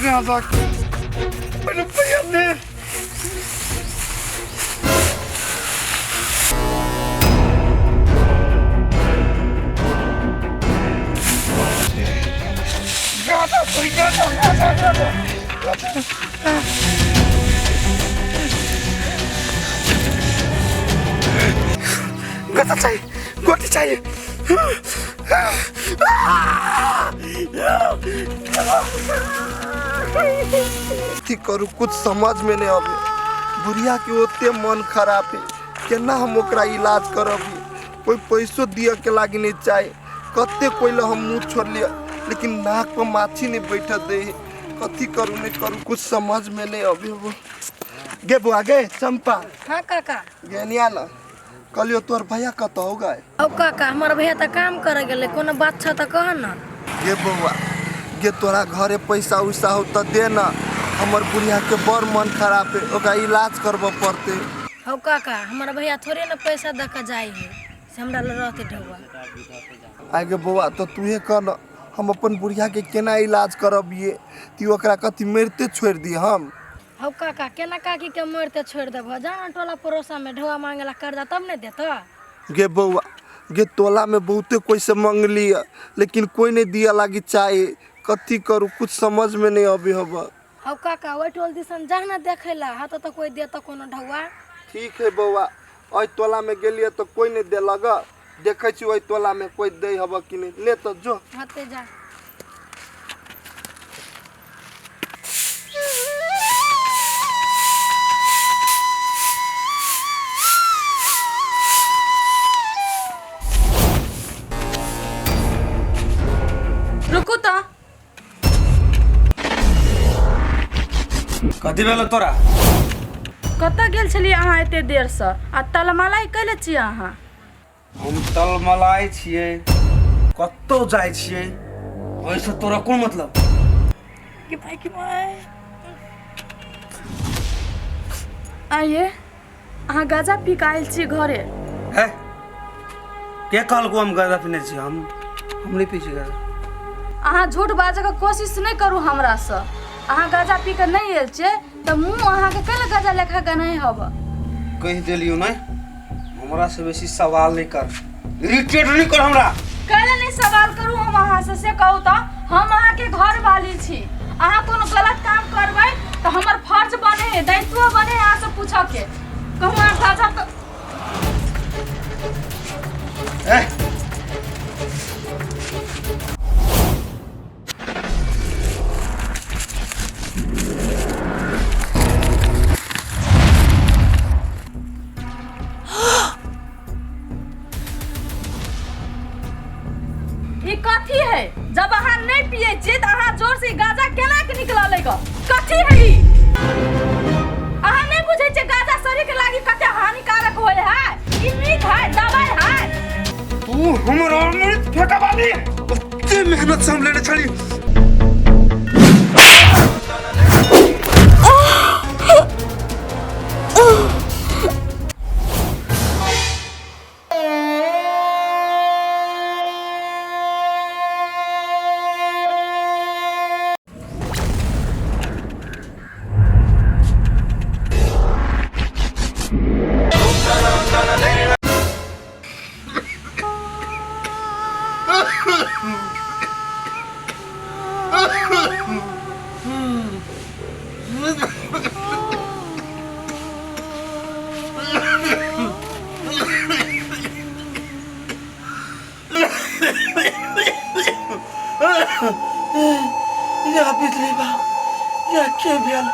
गांजा रुपया दे। गांजा गांजा गांजा गांजा गांजा चाहिए, गोटी चाहिए। की करू, कुछ समझ में नहीं आवे। बुढ़िया के ओते मन खराब है, केना हम ओकरा इलाज करब? कोई पैसो दिए के लागी नहीं चाहे। कते कोई ला हम मुँह छोड़ लिया, लेकिन नाक पर माछी नहीं बैठ दे है। कथी करू नहीं करू, कुछ समझ में नहीं आवे। वो गे बुआ, गे चंपा। हाँ काका। गे निया ना, कहलियो तोहर भैया कतऽ हो गए? औ काका, हमर भैया तऽ काम करे गेलै। कोनो बात छ तऽ कह न। गे बौआ गे, तोरा घरे पैसा उसा हो तऽ दे न, हमर बुढ़िया के बड़ मन खराब है, ओकरा इलाज करबऽ पड़तै। हौ काका, हमर भैया थोड़े ने पैसा दऽ कऽ जाइ है से हमरा लग रहतै ढौआ। आगे बौआ, तऽ तूहे कह न, हम अपन बुढ़िया के केना इलाज करबियै? ती ओकरा कथी मरिते छोड़ि दी हम? हौ काका, केना काकी के मरिते छोड़ि देबह? जा ने टोला पड़ोसा में ढौआ मांगे ला कर्जा, तब ने देतऽ। गे बौआ गे, टोला में बहुते कोई से मंगली है, लेकिन कोई नहीं दिया लागी चाहे। कथी करू, कुछ समझ में नहीं अबे हब। हौ काका, ओहि टोल दिसन जा ने देखै ला, हँ तऽ कोई देतऽ कोनो ढौआ। ठीक है बौआ, एहि टोला में गेलियै तऽ कोई नहीं देलक, देखै छी ओहि टोला में कोई दै हब कि नहीं। ले तऽ जो। हाँ ते जा। रुकू तऽ। कथी भेलो तोरा? कतऽ गेल छलियै अहाँ एते देरसँ आ तलमलाई कैले छियै अहाँ? हम तलमलाइ छियै, कतौ जाइ छियै, ओहिसँ तोरा कोन मतलब? कि भाई कि भाई, आइए अहाँ गाजा पी कऽ आयल छी घरे? है, के कहलको हम गाजा पीने छी? हम नहि पी छी गाजा। अहाँ झूठ बाजऽ के कोशिश नहि करू हमरासँ। अहाँ गाजा पी कऽ नहि आयल छियै तऽ मुँह अहाँके कैले गाजा लेखा गनाइ हब? कहि देलियौ नहि, हमरा से बेसी सवाल नहि कर, इरिटेट नहि कर हमरा। कैले नहि सवाल करू हम अहाँसँ से कहू तऽ? हम अहाँके घर वाली छी। अहाँ कोनो गलत काम करबै तऽ हमर फर्ज बने है, दायित्व बने है अहाँसँ पूछऽ के। कहू, अहाँ गाजा तऽ ए, ई कथी है? जब अहाँ नहीं पिए छियै तऽ अहाँ जोर से ई गाजा केना के निकलल है? कथी है ई? अहाँ नहीं बुझै छियै गाजा शरीर के लागी कते हानिकारक होय है? ई मीट है, दवाई है। तू हमर अमृत फेंका वाली, कते मेहनत से हम लेने छली। या बिजली बा या के भेल,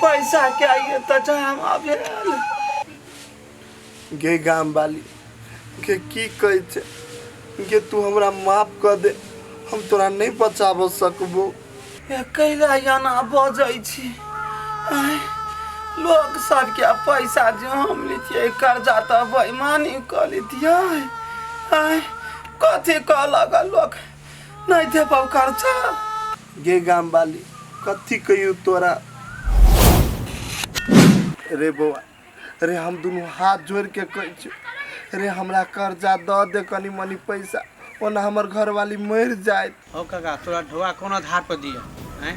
पैसा के आइए तऽ जमा भेल। गे गाम वाली गे, की कहै छै गे, तू हमरा माफ कऽ दे, हम तोरा नहि बचाबऽ सकबो। ए, कैला एना बजै छी? आँय, लोक सबके पैसा जे हम लितियै कर्जा तऽ बेईमानी कऽ लितियै। आँय, कथी कहलक लोक, नहि देबौ कर्जा? गे गाम वाली, कथी कहियौ तोरा रे बौआ रे, हम दुनू हाथ जोड़ के कहै छियौ रे, हमरा कर्जा दऽ दे कनि मनि पैसा, ओना हमर घरवाली मरि जायत। हौ काका, तोरा ढोआ कोन आधार पर दिया? आँय,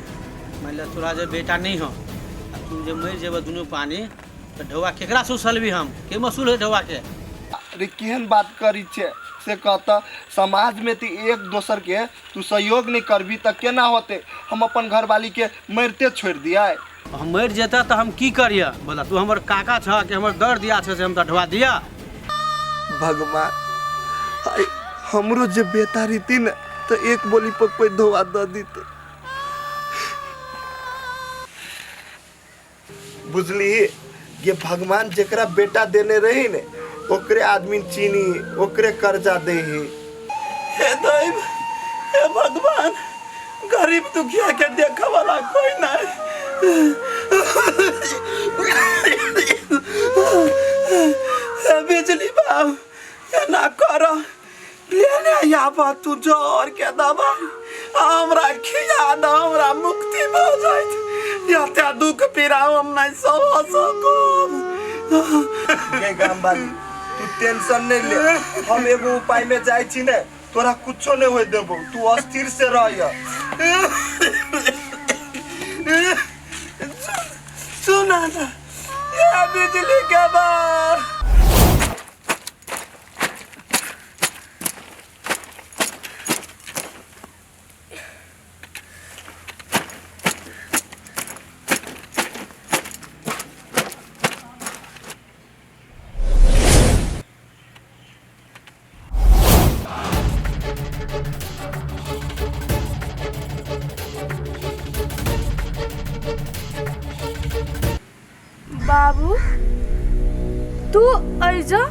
मान ले तोरा जे बेटा नहीं हो आ तू जे मरि जेबह दुनू पानी तऽ ढौआ केकरा से उसलबी हम के मसूल है ढौआ के अरे केहन बात करी छे से कहता समाज में तो एक दोसर के तू सहयोग नहीं करबी तऽ केना होते हम अपन घरवाली के मरते छोड़ दिया हम मरि जेता तऽ हम की करिय बोला तू हमर काका छह कि हमर दर्द दिया छह से हम तऽ ढौआ दिया भगवान हाय, हमरो जे बेटा रहती ने तो एक बोली पर कोई धोआ दे दीते बुझली ये भगवान जेकरा बेटा देने रही ने ओकरे आदमी चीनी ओकरे कर्जा दे ही हे दैव हे भगवान गरीब दुखिया के देखे वाला कोई नहीं हे बिजली बाबू एना कर लेने आब तू जोर के दवाई हमरा खिया द हमरा मुक्ति भऽ जाइत एते दुख पीड़ा हम नहीं सह सकब गे गाम वाली तू टेंशन नहीं ले हम एगो उपाय में जाइ छी ने तोरा कुछो नहीं होय देबो तू अस्थिर से रह सुना ना ये बिजली के बार बाबू तू अइजा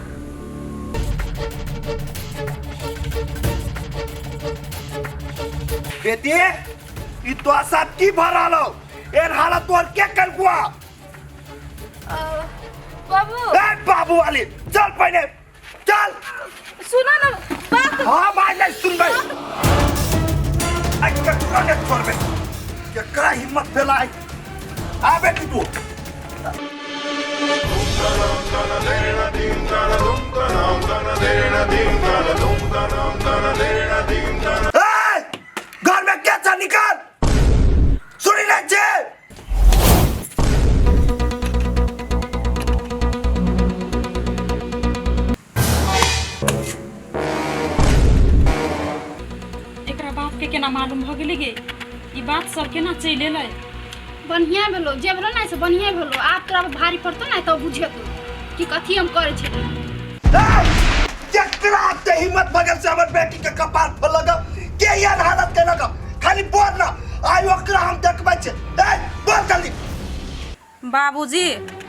बेटी ई तो साथ की भर रहलो एन हालत तोर के कलकुआ बाबू ए बाबू वाली चल पहले चल सुना ना बात हाँ भाई नहीं सुनबै आई ककरो ने छोड़बै केकरा हिम्मत भेलै आ बेटी तू ए! घर में क्या था निकाल सुनी नहीं छे एकरा बाप के केना मालूम भऽ गेलै गे ई बात सब केना चलि एलै बढ़िया भेलो जे भेलो ना से बढ़िया भेलो आब तोरा पर भारी पड़तो ना तब बुझेतो कि कथी हम करै छलियै केकरा ते हिम्मत भगल से हमर बेटी के कपार पर लगा के यार हालत के लगा खाली बोल ना आई ओकरा हम देखबै छे ए बोल जल्दी बाबूजी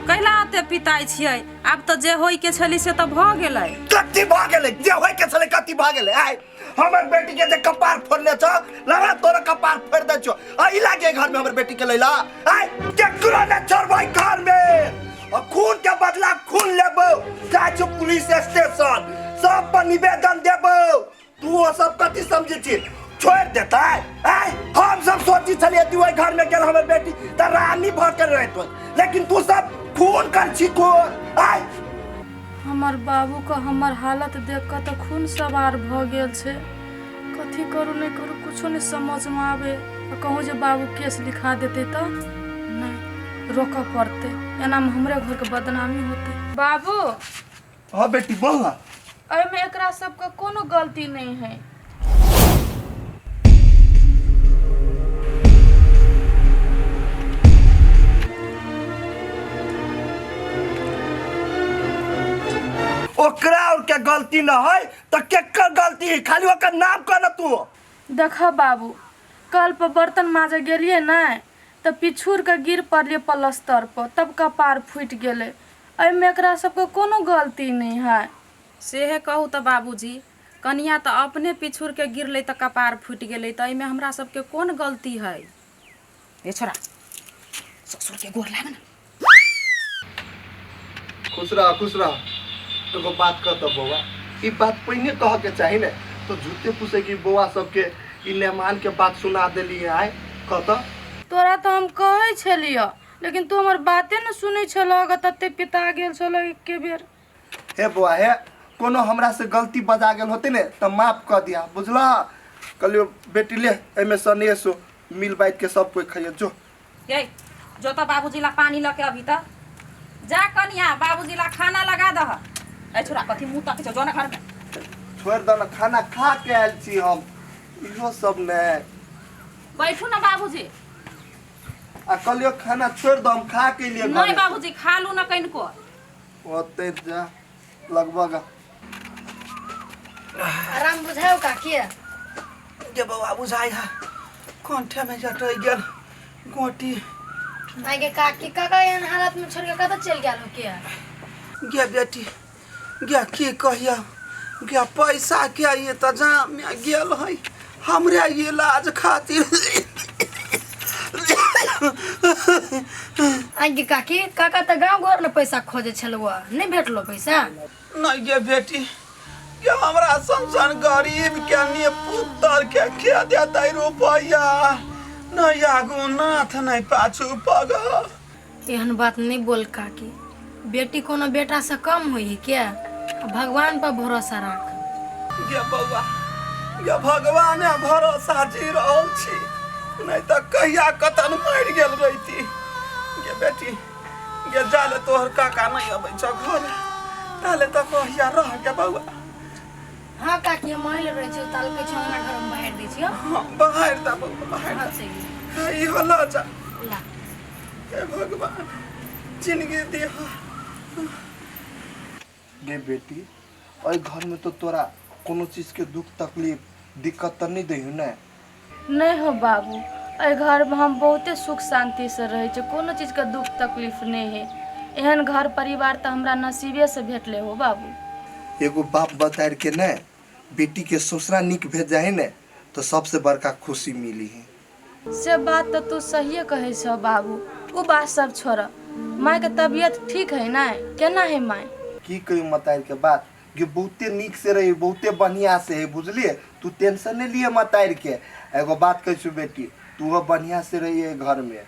कैला एते पिताइ छियै आब तऽ जे होय के छली से तऽ भऽ गेलै कथी भऽ गेलै जे होय के छलै कथी भऽ गेलै आइ हमर बेटी के जे कपार फोड़ने छ लगा तोरा कपार फोड़ दै छो आ ई लागे घर में हमर बेटी के लैला आइ केकरो ने छोड़बै घर में आ खून के बदला खून लेबो जाइ छो पुलिस स्टेशन सब पर निवेदन देबो तू ओ सब कथी समझै छी छोड़ देतै आइ हम सब सोची छलियै तू ओहि घर में गेल हमर बेटी तऽ रानी भऽ के रहत लेकिन तू सब खून कर छी खून आइ हमर बाबूके हमर हालत देख कऽ तऽ खून सवार भऽ गेल छै कथी करू नहि करू कुछो नहि समझमे आबै आ कहूँ जे बाबू केस लिखा देतै तऽ नहि रोकऽ पड़तै एनामे हमरे घरके बदनामी होतै बाबू हाँ बेटी बोल ना एहिमे एकरा सबके कोनो गलती नहि है ओकरा और के गलती न है तो केकर गलती है खाली ओकर नाम कह न तू देखऽ बाबू कल पर बर्तन माजऽ गेलियै ने तऽ पिछुड़ कऽ गिर पड़लियै पलस्तर पर तब कपार फूटि गेलै एहिमे एकरा सबके कोनो गलती नहि है सेहे कहू तऽ बाबूजी कनिया तऽ अपने पिछुड़के गिरलै तऽ कपार फूटि गेलै तऽ एहिमे हमरा सबके कोन गलती है ए छोरा ससुरके गोर लाग ने खुश रह खुश रह एगो बात कहतौ बौआ ई बात पहिने कह के चाही ने तो झूठे पूछे कि बौआ सबके ई मेहमान के बात सुना देली आय कहतौ तोरा तऽ हम कहै छलियऽ लेकिन तू हमर बाते ने सुनै छलह ग तते पिता गेल छलह एके बेर हे बौआ हे कोनो हमरा से गलती बजा गेल होते ने तऽ माफ कऽ दिया बुझलह कहलियो बेटी ले एहिमे सनेस हो मिल बाँटि के सब कोइ खइए जो ये जो तो बाबूजी ला पानी लऽ के अभी तऽ जा कनिया बाबूजी ला खाना लगा दह। ए छोरा कथी मुँह तक छौ, जो ना घरमे। छोड़ि दह ने, खाना खा के आयल छी हम, इहो सब ने। बैठू ना बाबूजी। आ कहलियो खाना छोड़ि दह, हम खा के एलियै नहीं घरे। बाबूजी खा लू ना कनिको। ओते जा लगभग आराम बुझायो काकी? गे बौआ बुझाइ है कंठे में जटै गेल गोटी। आगे काकी काका एहन हालत में छोड़ के कतऽ चलि गेल हो के? गे बेटी गे की कहिया, गे पैसा के ये तऽ जाम में गेल है हमरे इलाज खातिर। आगे काकी काका तऽ गाँव घर में पैसा खोजे छलुआ, नहीं भेटलो पैसा? नहीं गे बेटी, ये हमरा सन सन गरीब के ने पुत्र के के देतै रुपैया, नहीं आगू नाथ नहीं पाछू पग। एहन बात नहीं बोल काकी, बेटी कोनो बेटा से कम होई है क्या? भगवान पर भरोसा राख। गे बौआ गे भगवान भरोसा जी रहल छी, नहीं तऽ कहिया कतन मरि गेल रहिती। गे बेटी गे जाले तोहर काका नहीं अबै छौ घर, ताले तऽ कहिया रह गे बौआ। हाँ काकी हम महिल रहै छियौ, ताल कहै छियौ हमरा घर में बाहर दै छियौ। हाँ बाहर दा बौआ बाहर हाँ दा। सही। हाँ, इहो लऽ जा। ला। हे भगवान जिंदगी दिह। गे बेटी एहि घर में तो तोरा कोनो चीज के दुख तकलीफ दिक्कत तऽ नहीं दैहु ने? नहीं हो बाबू, एहि घरमे हम बहुते सुख शान्तिसँ रहै छी, कोनो चीजके दुख तकलीफ नहि है। एहन घर परिवार तऽ हमरा नसीबेसँ भेटलै हो बाबू। एगो बाप बतार के ने बेटी के ससुरा निक भेज जाए ने तो सबसे बड़का खुशी मिली है। से बात तऽ तू सहिए कहै छह बाबू, ओ बात सब छोड़, मायके तबियत ठीक है ना? केना है माय? की कहियो मतार के बात, ये बहुते निक से रही, बहुते बढ़िया से है, बुझलिए? तू टेंशन नहीं लिए मतार के। एगो बात कहै छु बेटी, तू वो बढ़िया से रही है घर में।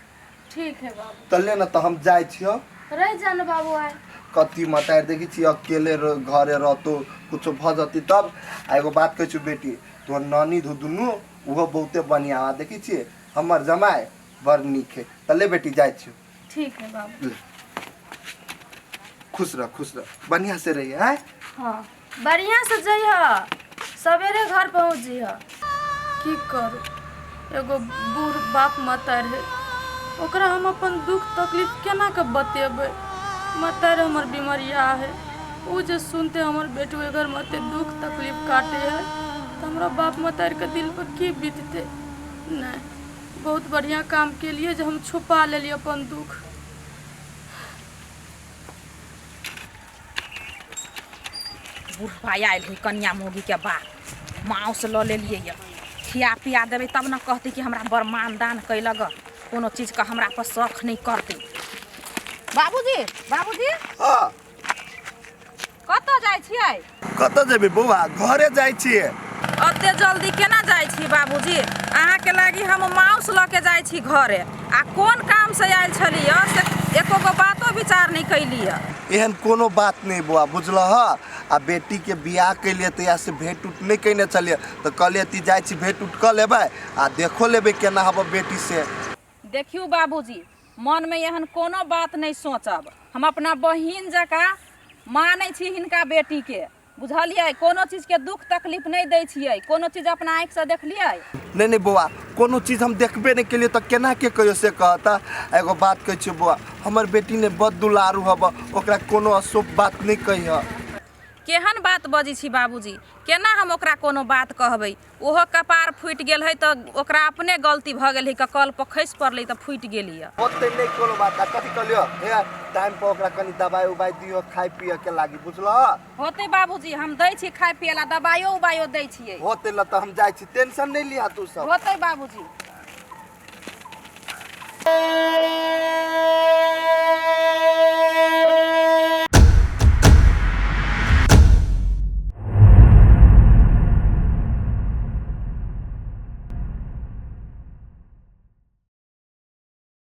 ठीक है बाबू। तले ना तो हम जाए छियो। रह जा ना बाबू आए। कथी मतार देखी छी अकेले घरे रहतो कुछो भ जती तब। आ एगो बात कहै छु बेटी, तोहर नानी धू दुनू उहो बहुते बढ़िया है, देखी छी हमर जमाए बड़ नीक है। तले बेटी जाए छियो। ठीक है बाबू। खुश रह, खुश रह, बढ़िया से रही है। हाँ बढ़िया से जइह, सवेरे घर पहुँच जइह। की करू, एगो बूढ़ बाप मतार है, ओकरा हम अपन दुख तकलीफ केना के बतेबै? मतार हमर बीमारिया है, उ जे सुनते हमर बेटू घर में एते दुख तकलीफ काटे है तो हमरा बाप मतार के दिल पर की बीतते? नहीं, बहुत बढ़िया काम के लिए जे हम छुपा लेलिए अपन दुख। बुढ़बा आयल है कनिया मोगी के बाप, माउस लऽ लेलियै यऽ, खिया पिया देबै तब ने कहतै कि हमरा बड़ मानदान कैलक, कोनो चीजके हमरा पर शौख नहि करतै। बाबूजी बाबूजी। हाँ। कतऽ जाइ छियै? कतऽ जेबै बौआ, घरे जाइ छियै। ओते जल्दी केना जाइ छी बाबूजी? अहाँके लागि हम माउस लऽ के जाइ छी घरे, आ कोन काम से आयल छलियै से एको गो बातो विचार नहि कैलियै। एहन कोनो बात नहीं बौआ, बुझलह? आ बेटी के बियाह कैलियै तहिया से भेंट उट नहीं कैने छलियै, तऽ कहलियै ती जाइ छी भेंट उट कऽ लेबै आ देखो लेबै केना हब बेटी से। देखियौ बाबूजी, मनमे एहन कोनो बात नहि सोचब, हम अपना बहिन जकाँ मानै छी हिनका बेटीके, बुझलियै? कोनो चीजके दुख तकलीफ नहि दै छियै, कोनो चीज अपना आँखिसँ देखलियै? नहीं नहीं बौआ, कोनो चीज हम देखबे नहीं केलियै तऽ केना के कहियो से कहता। एगो बात कहै छियौ बौआ, हमर बेटी ने बड़ दुलारू हब, ओकरा कोनो अशुभ बात नहीं कहिह। केहन बात बजै छी बाबूजी, केना हम ओकरा कोनो बात कहबै? ओहो कपार फूटि गेल है तऽ ओकरा अपने गलती भऽ गेल है, कल पर खसि पड़लै तऽ फूटि गेली। ओते नहीं कोनो बात। आ कथी कहलियो, हे टाइम पर ओकरा कनी दवाई उवाई दियो खाय पिए के लागी, बुझलह? होतै बाबूजी, हम दै छी खाय पिए ला, दवाइयो उवाइयो दै छियै। होतै ल तऽ हम जाइ छी, टेंशन नहीं लिहा तू सब। होतै बाबूजी।